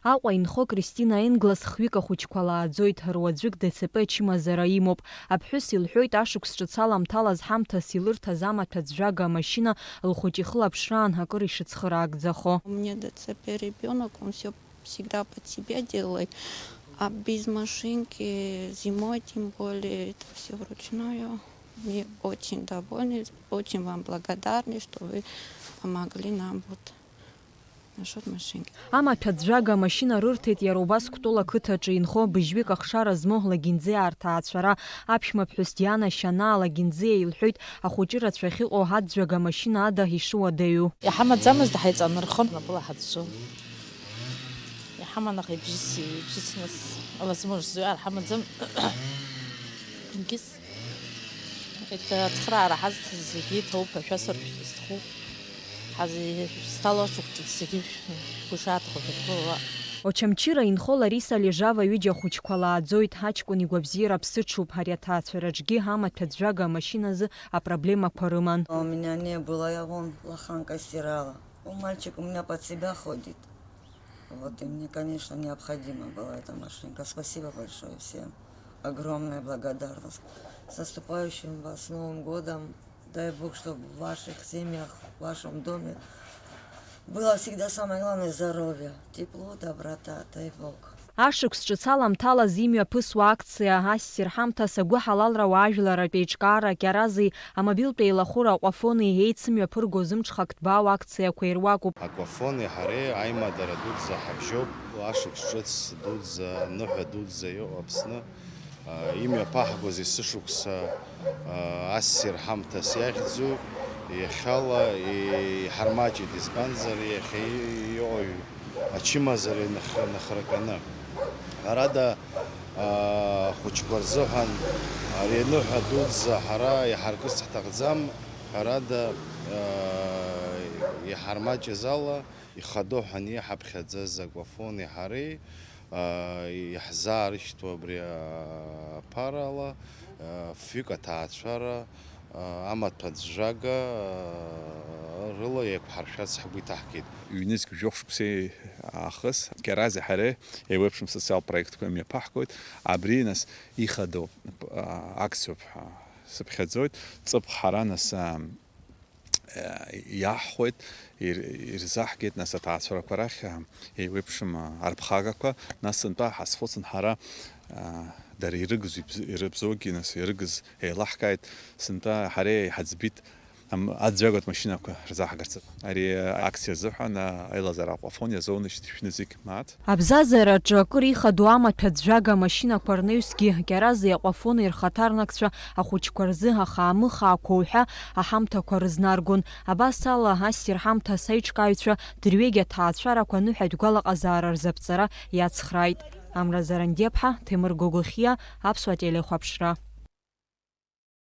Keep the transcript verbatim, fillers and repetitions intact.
Аҟәа инхо Кристина Енглас хҩык ахәыҷқәа лааӡоит, руаӡәык ДЦП ачымазара имоуп. Аԥҳәыс илҳәоит, ашықәс ҿыц аламҭалаз ҳамҭас илырҭаз амаҭәа ӡәӡәага амашьына лхәыҷ ихылаԥшраан акыр ишыцхыраагӡахо. У меня ДЦП ребёнок, он всё всегда под себя делает. А без машинки, зимой тем более, это всё вручную. Мы очень довольны, очень вам благодарны, что вы помогли нам вот насчёт машинки. Амаҭәа ӡәӡәага амашьына рырҭеит иара убас Кәтол ақыҭаҿы инхо быжьҩык ахшара змоу Лагинӡиаа рҭаацәара. Аԥшәмаԥҳәыс Диана Шьанаа Лагинӡиа илҳәоит, ахәыҷы рацәа ахьыҟоу аӡәӡәага амашьына ада ишыуадаҩу. Иҳамаӡамызт, ҳаиҵанархон, напыла ҳаӡәӡәон. Иҳаман, аха ибжьыс, ибжьыс нас, возможность зуа ҳамаӡам. Егьыс, ацхыраара ҳазҭаз зегьы иҭоуп, ашәа сырҳәт, изҭаху. Ҳазсҭало ашықәс ҿыц зегьы шәгәы шаҭаху шәырҵәыуа. Очамчыра инхо Лариса Лежава ҩыџьа ахәыҷқәа лааӡоит, ҳаҷкәын игәабзиара ԥсыҽуп, ари аҭаацәараҿгьы амаҭәа ӡәӡәага амашьыназы апроблемақәа рыман. У меня не было, я вон лоханкой стирала. У мальчик у меня под себя ходит. Вот, и мне, конечно, необходима была эта машинка. Спасибо большое всем. Огромная благодарность. С наступающим вас Новым годом. Дай Бог, чтобы в ваших семьях, в вашем доме было всегда самое главное здоровье, тепло, доброта. Дай Бог. Ашықәс ҿыц аламҭалаз имҩаԥысуа акциа ассир ҳамҭас агәыҳалалра уаажәларратә еиҿкаара Кьарази амобилтә еилахәыра Аҟәафони еицымҩаԥырго зымҽхак ҭбаау акциақәа ируакуп. Аквафони ҳареи аимадара дуӡӡа ҳабжьоуп. Ашықәс ҿыц дуӡӡа, аныҳәа дуӡӡа иҟоу Аԥсны, а, имҩаԥаҳгоз есышықәса, а, ассир ҳамҭас иахьӡу, иахьала иҳармаҷит, избанзар, иахьа иҟоу ачымазара инах-, инахраканы. Ҳәарада, а, ахәыҷқәа рзыҳәан ари аныҳәа дуӡӡа ҳара иҳаркырц ҳҭахӡам, ҳәарада, а, иҳармаҷыз ала, ихадоу ҳәа иҳаԥхьаӡаз Аквафони ҳареи, а, иаҳзаарышьҭуа абри, а, аԥарала, а, фҩык аҭаацәара, а, амаҭәа ӡәӡәага, а, рыла еиқәҳаршәарц ҳгәы иҭаҳгеит. Ҩнызқь жәохә шықәсеи аахыс Кьарази ҳареи еиуеиԥшым социалтә проектқәа имҩаԥаҳгоит. Абри, нас, ихадоу, а, акциоуп ҳәа сыԥхьаӡоит. Ҵыԥх ҳара, нас, а, иаҳхәеит, ир-, ирзаҳгеит, нас, аҭаацәарақәа рахь, а, еиуеиԥшым, а, арԥхагақәа, нас, сынтәа ҳазхәыцын ҳара, а, дара ирыгыз ибз-, ирыбзоугьы, нас, ирыгыз еилаҳкааит, сынтәа ҳара иҳаӡбит, ам-, аӡәӡәагатә машьынақәа рзаҳгарц. Ари акциа азыҳәан, а, аилазаара Аҟәафон иазоуны шьҭышәны зегь мааҭ. Абзазараҿы акыр ихадоу амаҭәа ӡәӡәага амашьынақәа рнаҩсгьы Кьарази Аҟәафони рхаҭарнакцәа ахәыҷқәа рзы ахаамыхаақәа уҳәа аҳамҭақәа рызнаргон. Абас ала, ассир ҳамҭас аиҿкааҩцәа дырҩегьых аҭаацәарақәа аныҳәатә гәалаҟазаара рзаԥҵара иацхрааит. Амра Зарандиаԥҳа, Ҭемыр Гогохиа, Аԥсуа телехәаԥшра.